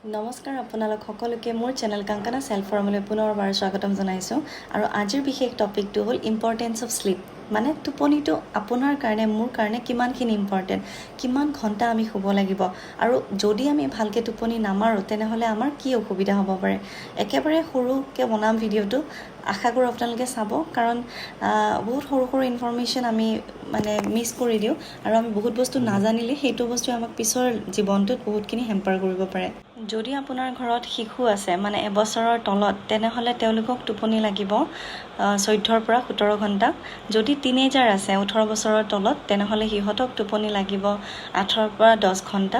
নমস্কাৰ, আপোনালোক সকলোকে মোৰ চেনেল কাংকানা চেল্ফ ফৰমলৈ পুনৰবাৰ স্বাগতম জনাইছোঁ। আৰু আজিৰ বিশেষ টপিকটো হ'ল ইম্পৰ্টেঞ্চ অফ শ্লিপ, মানে টোপনিটো আপোনাৰ কাৰণে, মোৰ কাৰণে কিমানখিনি ইম্পৰ্টেণ্ট, কিমান ঘণ্টা আমি শুব লাগিব আৰু যদি আমি ভালকৈ টোপনি নামাৰোঁ, তেনেহ'লে আমাৰ কি অসুবিধা হ'ব পাৰে। একেবাৰে সৰুকৈ বনাম ভিডিঅ'টো, আশা কৰোঁ আপোনালোকে চাব, কাৰণ বহুত সৰু সৰু ইনফৰ্মেশ্যন আমি মানে মিছ কৰি দিওঁ আৰু আমি বহুত বস্তু নাজানিলে সেইটো বস্তুৱে আমাক পিছৰ জীৱনটোত বহুতখিনি হেম্পাৰ কৰিব পাৰে। যদি আপোনাৰ ঘৰত শিশু আছে, মানে এবছৰৰ তলত, তেনেহ'লে তেওঁলোকক টোপনি লাগিব 14ৰ পৰা 17 ঘণ্টা। যদি টিনেজাৰ আছে, 18 বছৰৰ তলত, তেনেহ'লে সিহঁতক টোপনি লাগিব 8ৰ পৰা 10 ঘণ্টা।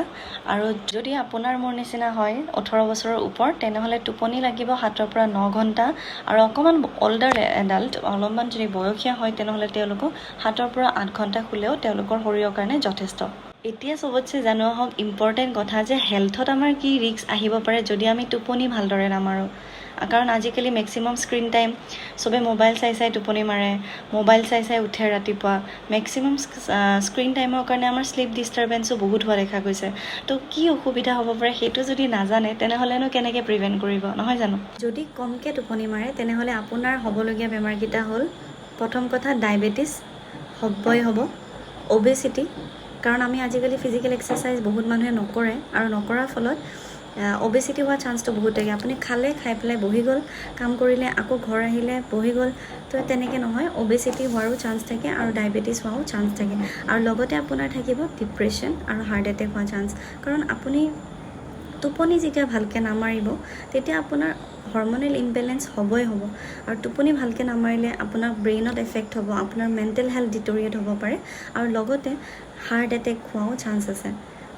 আৰু যদি আপোনাৰ মোৰ নিচিনা হয়, 18 বছৰৰ ওপৰ, তেনেহ'লে টোপনি লাগিব 7ৰ পৰা 9 ঘণ্টা। আৰু অকণমান অল্ডাৰ এডাল্ট, অলপমান যদি বয়সীয়া হয়, তেনেহ'লে তেওঁলোকক 7ৰ পৰা 8 ঘণ্টা শুলেও তেওঁলোকৰ শৰীৰৰ কাৰণে যথেষ্ট। এতিয়া চবতছে জানো আহক ইম্পৰ্টেণ্ট কথা যে হেল্থত আমাৰ কি ৰিস্ক আহিব পাৰে যদি আমি টোপনি ভালদৰে নামাৰোঁ। কাৰণ আজিকালি মেক্সিমাম স্ক্ৰীণ টাইম, চবে মোবাইল চাই চাই টোপনি মাৰে, মোবাইল চাই চাই উঠে ৰাতিপুৱা। মেক্সিমাম স্ক্ৰীণ টাইমৰ কাৰণে আমাৰ শ্লিপ ডিষ্টাৰ্বেঞ্চো বহুত হোৱা দেখা গৈছে। তো কি অসুবিধা হ'ব পাৰে, সেইটো যদি নাজানে, তেনেহ'লেনো কেনেকৈ প্ৰিভেণ্ট কৰিব, নহয় জানো? যদি কমকৈ টোপনি মাৰে, তেনেহ'লে আপোনাৰ হ'বলগীয়া বেমাৰকেইটা হ'ল, প্ৰথম কথা ডায়েবেটিছ হ'বই হ'ব, অবেচিটি, কাৰণ আমি আজিকালি ফিজিকেল এক্সাৰচাইজ বহুত মানুহে নকৰে আৰু নকৰাৰ ফলত অবেচিটি হোৱা চান্সটো বহুত থাকে। আপুনি খালে, খাই পেলাই বহি গ'ল, কাম কৰিলে, আকৌ ঘৰ আহিলে বহি গ'ল, তো তেনেকৈ নহয়। অবেচিটি হোৱাৰো চান্স থাকে আৰু ডায়েবেটিছ হোৱাও চান্স থাকে। আৰু লগতে আপোনাৰ থাকিব ডিপ্ৰেশ্যন আৰু হাৰ্ট এটেক হোৱা চান্স, কাৰণ আপুনি টোপনি যেতিয়া ভালকৈ নামাৰিব, তেতিয়া আপোনাৰ হৰমনেল ইমবেলেঞ্চ হ'বই হ'ব। আৰু টোপনি ভালকৈ নামাৰিলে আপোনাৰ ব্ৰেইনত এফেক্ট হ'ব, আপোনাৰ মেণ্টেল হেল্থ ডিটৰিয়েট হ'ব পাৰে আৰু লগতে হাৰ্ট এটেক হোৱাও চান্স আছে।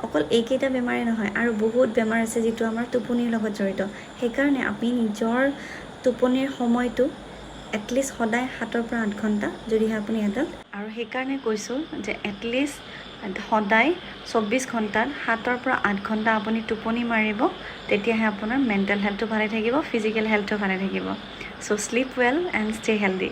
অকল এইকেইটা বেমাৰেই নহয়, আৰু বহুত বেমাৰ আছে যিটো আমাৰ টোপনিৰ লগত জড়িত। সেইকাৰণে আমি নিজৰ টোপনিৰ সময়টো এটলিষ্ট সদায় 7ৰ পৰা 8 ঘণ্টা, যদিহে আপুনি এডাল্ট। আৰু সেইকাৰণে কৈছোঁ যে এটলিষ্ট সদায় 24 ঘণ্টাত 7ৰ পৰা 8 ঘণ্টা আপুনি টোপনি মাৰিব, তেতিয়াহে আপোনাৰ মেণ্টেল হেল্থটো ভালে থাকিব, ফিজিকেল হেল্থটো ভালে থাকিব। So sleep well and stay healthy.